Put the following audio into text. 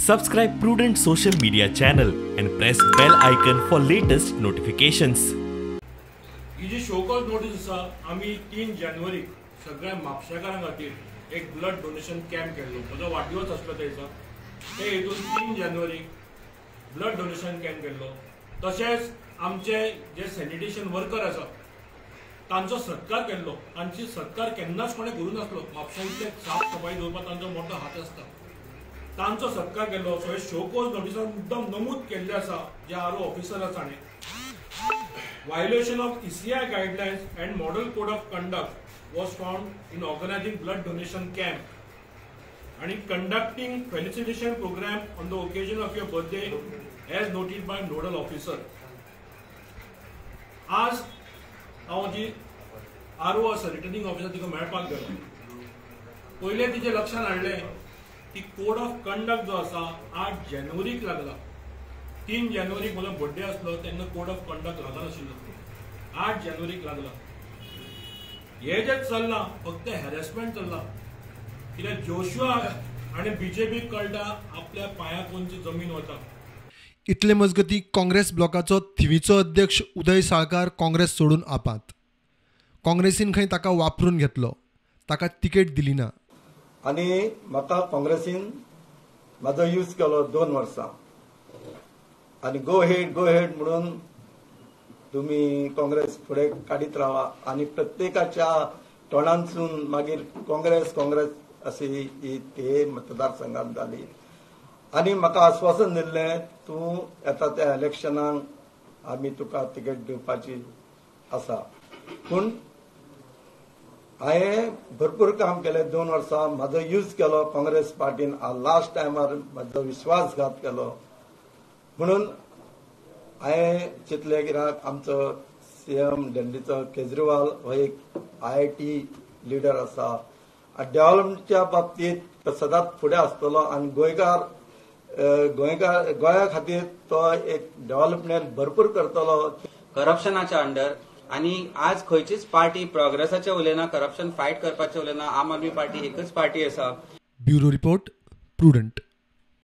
Subscribe Prudent social media channel and press bell icon for latest notifications. He ji show cause notice आसा, आमी 3 जानेवारीक सगळ्या म्हापशेकारां खातीर एक ब्लड डोनेशन कॅम्प केल्लो. म्हजो वाडदिवस आसलो त्या दिसा, ते हितून 3 जानेवारीक ब्लड डोनेशन कॅम्प केल्लो. तशेंच आमचे जे सॅनिटेशन वर्कर आसा तांचो सत्कार केल्लो. तांची सत्कार केन्नाच कोणें करूं नासलो. म्हापशांतले साफ सफाई दवरपाक तांचो मोठो हात आसता, तांचो सत्कार केल्लो. सो हे शोकॉज नोटिसान मुद्दम नमूद केल्ले आसा जे आर ओ ऑफिसर आसा ताणें violation of ECI guidelines and model code of conduct was found in organizing blood donation camp and conducting felicitation program on the occasion of your birthday as noted by nodal officer. आज हांव जी R O आसा returning officer तिका मेळपाक गेलो. पयलें तिचे लक्षांत हाडलें की कोड ऑफ कंडक्ट जो आसा 8 जानेवारीक लागला. 3 जानेवारीक म्हजो बर्थडे आसलो तेन्ना कोड ऑफ कंडक्ट लागनाशिल्लो, 8 जानेवारीक लागला. हे जे चल्लां फक्त हॅरेसमेंट चल्लां. कित्याक जोशुआ आनी बीजेपीक कळटा आपल्या पांया कोणची जमीन वता. इतले मजगती काँग्रेस ब्लॉकाचो थिवीचो अध्यक्ष उदय साळकार काँग्रेस सोडून आपात. काँग्रेसीन खंय ताका वापरून घेतलो, ताका तिकेट दिली ना. आनी म्हाका काँग्रेसीन म्हाजो यूज केलो 2 वर्सां आनी गो हेड म्हणून तुमी काँग्रेस फुडें काडीत रावा आनी प्रत्येकाच्या तोंडांतसून मागीर काँग्रेस काँग्रेस अशी ही ते मतदारसंघात जाली. आनी म्हाका आश्वासन दिल्लें तूं येता त्या इलेक्शनाक आमी तुका तिकेट दिवपाची आसा. पूण हांवें भरपूर काम केलें 2 वर्सां, म्हाजो यूज केलो काँग्रेस पार्टीन. लास्ट टायमार म्हाजो विश्वासघात केलो म्हणून हांवें चिंतलें कित्याक आमचो सीएम दिल्लीचो केजरीवाल हो एक IIT leader आसा, डेव्हलपमेंटच्या बाबतींत सदांच फुडें आसतलो आनी गोंयकार गोंया खातीर तो एक डेव्हलपमेंट भरपूर करतलो. करप्शनाच्या अंडर आनी आज खंयचीच पार्टी प्रोग्रेसाचे उलयना, करप्शन फायट करपाचे उलयना. आम आदमी पार्टी एकच पार्टी आसा. Bureau report, Prudent.